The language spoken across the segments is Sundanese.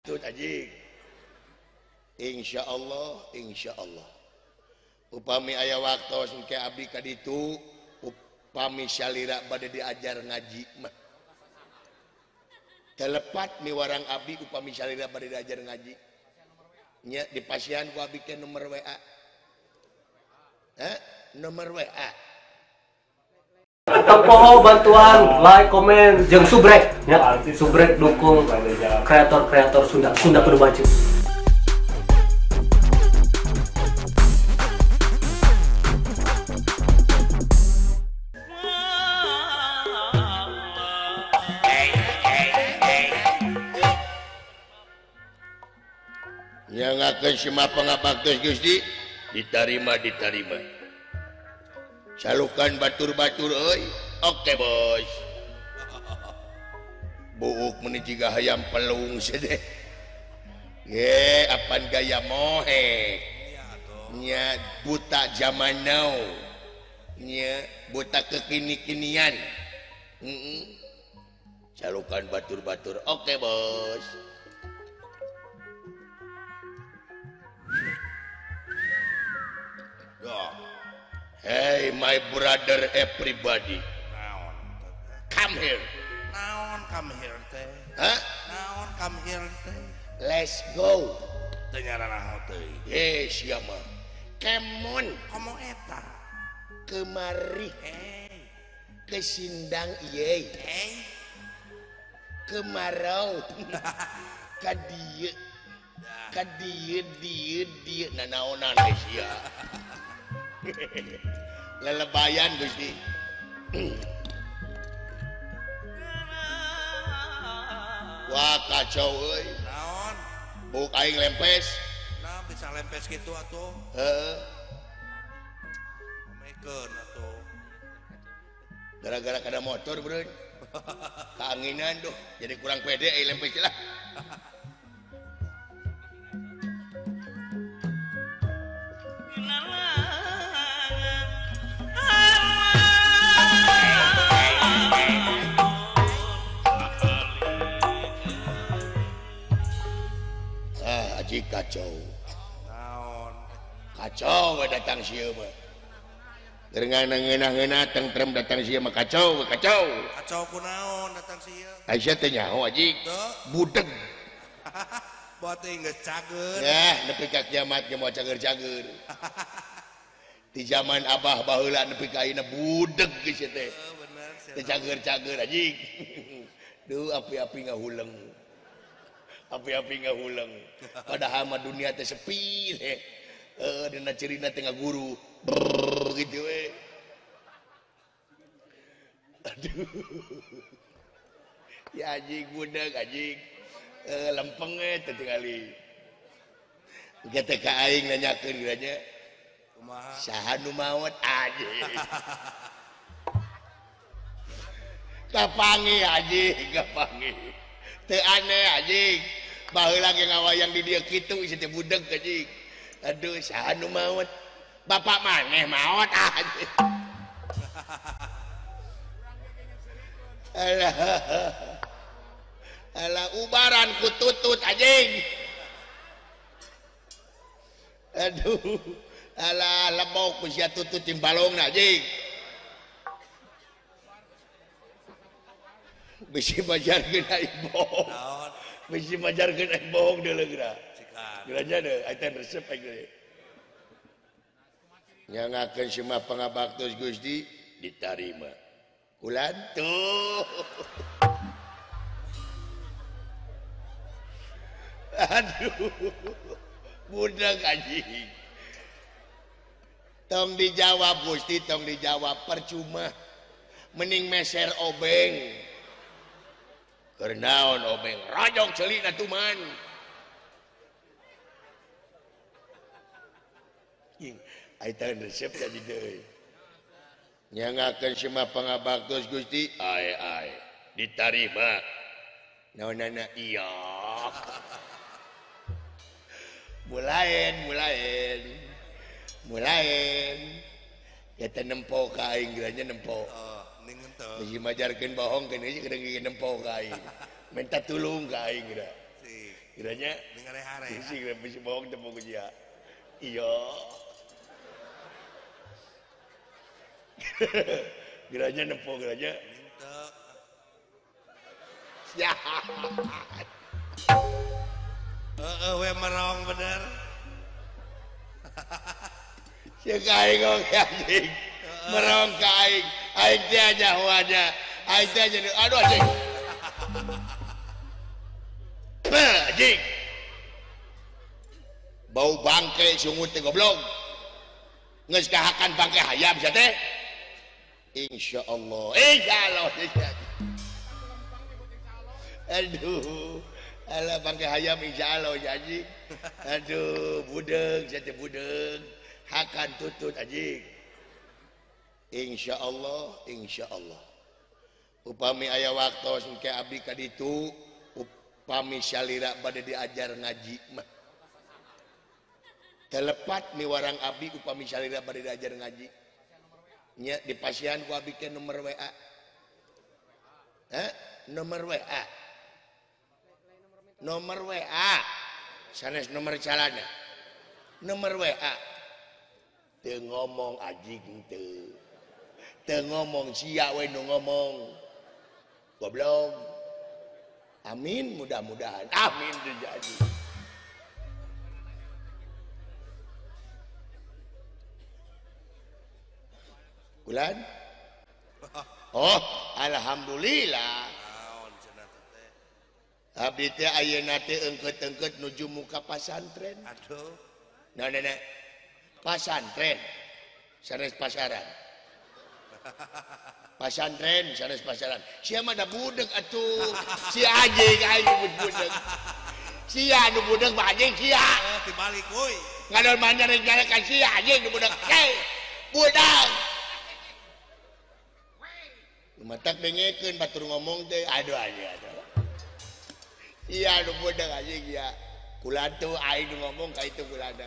Tut anjing. Insyaallah, insyaallah. Upami aya waktos engke abdi ka ditu, upami salira bade diajar ngaji mah. Telepat miwarang abdi upami salira bade diajar ngaji. Nya dipasihan ku abdi ke nomor WA. Hah? Nomor WA. Tempoho bantuan, like, komen, jeung subrek ya, subrek dukung kreator-kreator Sunda, Sunda kudu maju. Yang akan semua pangabaktos Gusti diterima diterima. Salukan batur-batur euy. Oke bos. Buuk meni jiga hayam pelung sedeh. Ye apan gaya mohe. Nya buta zaman now. Nya buta kekini-kinian. Salukan batur-batur. Oke bos. Hey my brother everybody. Come here. Naon come here teh? Hah? Naon come here teh? Let's go. Teu nyaranaho teuing. Eh sia mah. Kemon. Komo eta? Kemari. Hey. Ke sindang ieu. Hey. Kemarau. Ka dieu. Ka dieu dieu dieu nanaonan we sia. Lelebayan Gusti. Wah kacau euy. Naon? Buk aing lempes. Nah bisa lempes kitu atuh. Heeh. Omekeun atuh. Gara-gara kada motor, bro. Keanginan duh, jadi kurang pede aing lempes lah. Kacau. Naon? Kacau datang sieu mah. Ngeunah-ngeunah tentrem datang sieu mah kacau, kacau. Kacau kunaon datang sieu? Aisyah teh nyaho anjing. Budeg. Buat teh geus cager. Yah, nepi ka kiamat ge moal cager-cager. Di zaman abah baheula nepi ka ayeuna budeg geus teh. Bener Teu cager-cager anjing. Duh api-api ngahuleng. Api-api ngahuleng. Padahal mah dunia teh sepi teh. Dina cirina teh ngaguru. Brrr gitu we. Aduh. Ya anjing budak anjing. Lempeng we teh tingali. Engke teh ka aing nanyakeun geura nya. Kumaha? Saha nu maot anjing. Kapangi anjing, kapangi. Teu aneh anjing. Baheula ge ngawayang di dieu kitu isi teh budeg anjing. Aduh saha nu maot? Bapak maneh maot anjing. Alah. Alah ubaran ku tutut anjing. Aduh. Alah lebok ku sia tutut jeung balongna anjing. Bisi majarkeun aing bohong. Bisi majarkeun aing bohong deuleu geura. Geura deui aing teh resep aing deui. Nyangakeun semua pangabaktos Gusti ditarima. Kulantu. Aduh. Budak anjing. Tong dijawab Gusti, tong dijawab percuma. Mending meser obeng. Keur naon obeng rajok ceulina tuman. Ai teh resep jadi deui. Nyangakeun semua pangabaktos Gusti, ai ai ditarima. Naonana iya. Mulaen, mulaen. Mulaen. Ya teh nempo ka aing geura nya nempo. Bisi majarkeun bohong keun geus kadang nempo ka aing. Minta tulung ka aing geura. Kiranya ngare-hare. Bisi bisi bohong teu bogo sia. Iya. Geranya nempo geranya. Henteu. Ya. Heeh we merong bener. Sia ka aing oge anjing. Merong ka aing. Aing teh nyahoana. Aing teh jadi aduh anjing. Anjing. Bau bangke sungut teh goblok. Geus kahakan bangke hayam sia teh. Insyaallah. Insyaallah. Aduh. Alah bangke hayam insyaallah anjing. Aduh, budeg sia teh budeg. Hakan tutut anjing. Insyaallah, insyaallah. Upami aya waktos engke abdi ka ditu, upami salira bade diajar ngaji mah. Telepat miwarang abdi upami salira bade diajar ngaji. Nya dipasihan ku abdi ke nomor WA. Hah? Nomor WA. Nomor WA. Sanes nomor calana. Nomor WA. Teu ngomong anjing teu. Teu ngomong sia we nu ngomong. Goblok. Amin mudah-mudahan. Amin terjadi. Bulan? Oh, alhamdulillah. Abdi teh ayeuna teh engkeut-engkeut nuju muka pasantren. Aduh. Nah, nenek. Pasantren. Sanes pasaran. Pasantren sanes pasaran. Sia mah da budeg atuh. Si anjing aing budeg. Sia nu budeg mah anjing sia. Dibalik euy. Ngadon manyarek-nyarekan sia anjing nu budeg. Hei, budeg. Matak dengekeun batur ngomong teh aduh aduh aduh. Iya nu budeg anjing ya. Kula tuh aing nu ngomong ka itu kulada.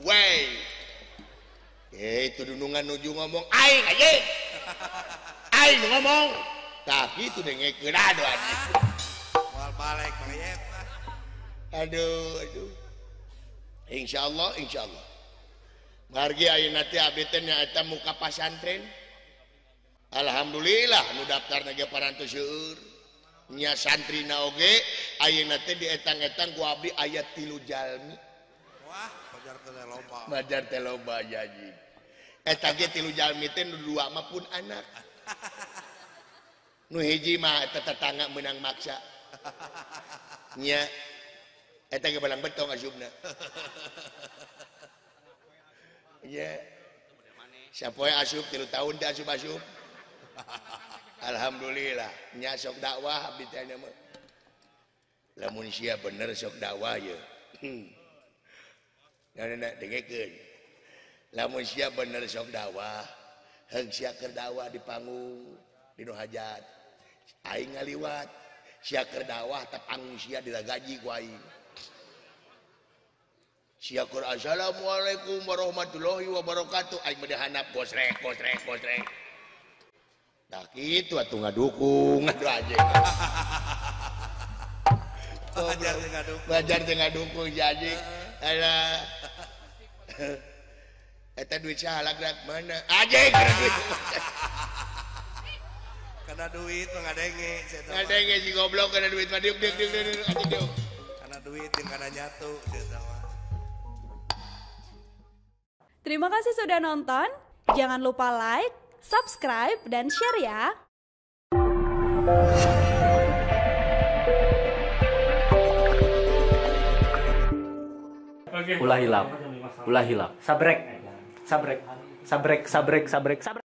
Wey. Itu dunungan nuju ngomong aing anjing. Aing nu ngomong. Tah kitu dengekeun aduh anjing. Moal balik mayet. Aduh aduh. Insyaallah insyaallah. Margi ayeuna teh abdi teh nyaeta muka pasantren. Alhamdulillah nu daftarna ge parantos seueur. Nya santrina oge ayeuna teh dietang-etang ku abdi aya 3 jalmi. Wah, majar teh loba. Majar teh loba anjing. Eta ge 3 jalmi teh nu 2 mah pun anak. Nu hiji mah eta tetangga meunang maksa. Nya eta ge balang betong asupna. Nya sapoe asup 3 tahun teh asup-asup. Alhamdulillah nya sok dakwah abdi teh mah. Lamun sia bener sok dakwah ye. Nah, dengekeun. Lamun sia bener sok dakwah, heung sia keur dakwah di panggung di nu hajat. Aing ngaliwat, sia keur dakwah teh panggung sia diragaji ku aing. Sia keur assalamualaikum warahmatullahi wabarakatuh, aing mah dihandap gosrek gosrek gosrek. Tah kitu atuh ngadukung aduh anjing. Wajar teh ngadukung. Wajar teh ngadukung si anjing. Alah. Eta duit saha lagrak mana? Anjing kana duit. Kana duit mah ngadenge sia teh. Ngadenge si goblok kana duit mah diuk diuk diuk anjing diuk. Kana duit jeung kana nyatu sia teh mah. Terima kasih sudah nonton. Jangan lupa like, subscribe, dan share ya. Ulah hilap, ulah hilap. Sabrek, sabrek, sabrek, sabrek, sabrek, sabrek.